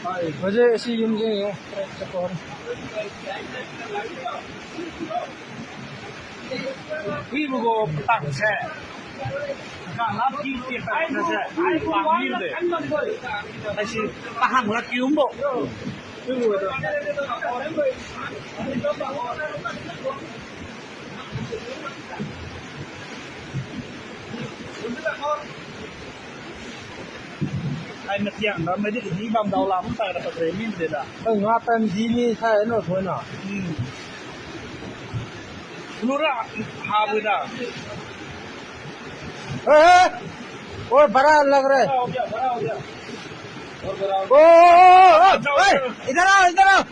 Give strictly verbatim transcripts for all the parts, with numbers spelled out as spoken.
ꯍꯧꯖꯤꯛ ꯑꯁꯤ ꯌꯨꯝꯁꯦ ꯌꯦꯡꯉꯣ꯫ ꯍꯨꯏꯕꯨꯀꯣ ꯄꯇꯥꯡꯁꯦ꯫ ꯀꯥꯡꯂꯥꯞꯀꯤ ꯇꯦꯛꯇꯁꯦ꯫ ꯄꯥꯝꯕꯤꯕꯗ꯫ ꯑꯩꯁꯤ ꯄꯥꯍꯪꯂꯛꯀꯤꯒꯨꯝꯕ꯫ ꯑꯩꯅ ꯇꯦꯡꯗ ꯃꯗꯤ ꯃꯤ ꯕꯝꯗꯥꯎ ꯂꯥꯝ ꯇꯥꯔ ꯄꯠꯇ꯭ꯔꯦ ꯃꯤꯗꯨꯗ꯫ ꯑꯩ ꯉꯥ ꯇꯟ ꯗꯤꯅꯤ ꯁꯥꯏꯅ ꯊꯣꯏꯅ꯫ ꯎꯝ꯫ ꯂꯨꯔꯥ ꯍꯥꯕꯨꯗ꯫ ए, ए, और बड़ा लग रहा है। बड़ा हो गया, बड़ा हो गया। और बड़ा हो ओ, गया। ओ, ओ, ओ, ए, इधर आओ, इधर आओ।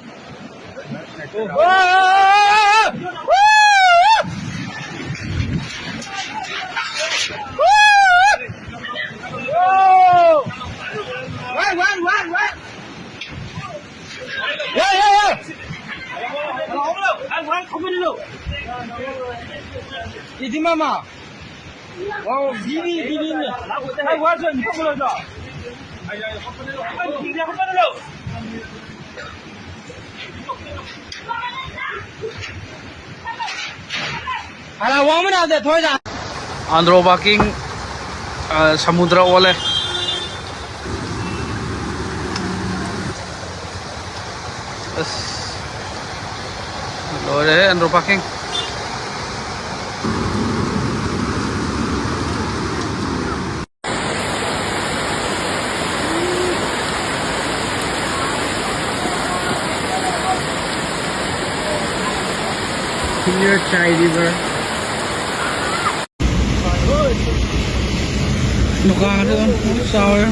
ओ, ओ, ओ, ओ। ओ, ओ। वाह, वाह, वाह, वाह। या, या, या। इधर मामा। Wow, bini, bini ni. Ai, wa zan ko lo da. Ai, ai, ko lo. Ai, ko lo. Ala wa mana de thoi da. Andro Baking, ꯑ, ꯁꯃꯨꯗ꯭ꯔ ꯑꯣꯜꯂꯦ꯫ ꯑꯁ, ꯂꯣꯏꯔꯦꯍꯦ, Andro parking. Clear Chai River. ꯗꯨꯀꯥꯟ ꯑꯗꯨ ꯑꯗꯨꯝ ꯆꯥꯎꯔꯦ꯫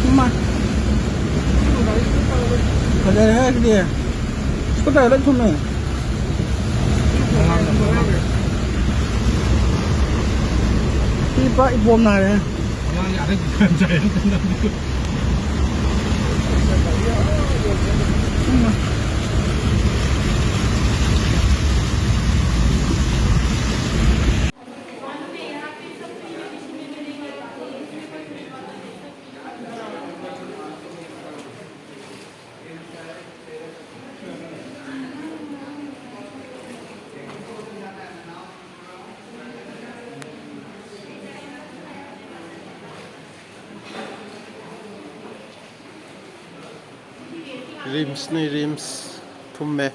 ꯏꯃꯥ꯫ ꯐꯖꯔꯦꯍꯦ ꯁꯤꯗꯤ꯫ ꯁ꯭ꯀꯨꯇꯔ ꯂꯣꯏ ꯊꯨꯝꯃꯦ꯫ ꯁꯤ ꯄꯨꯔꯥ ꯏꯄꯣꯝ ꯅꯥꯏꯔꯦ꯫ ꯔꯤꯝꯁꯅꯤ, ꯔꯤꯝꯁ꯫ ꯊꯨꯝꯃꯦ꯫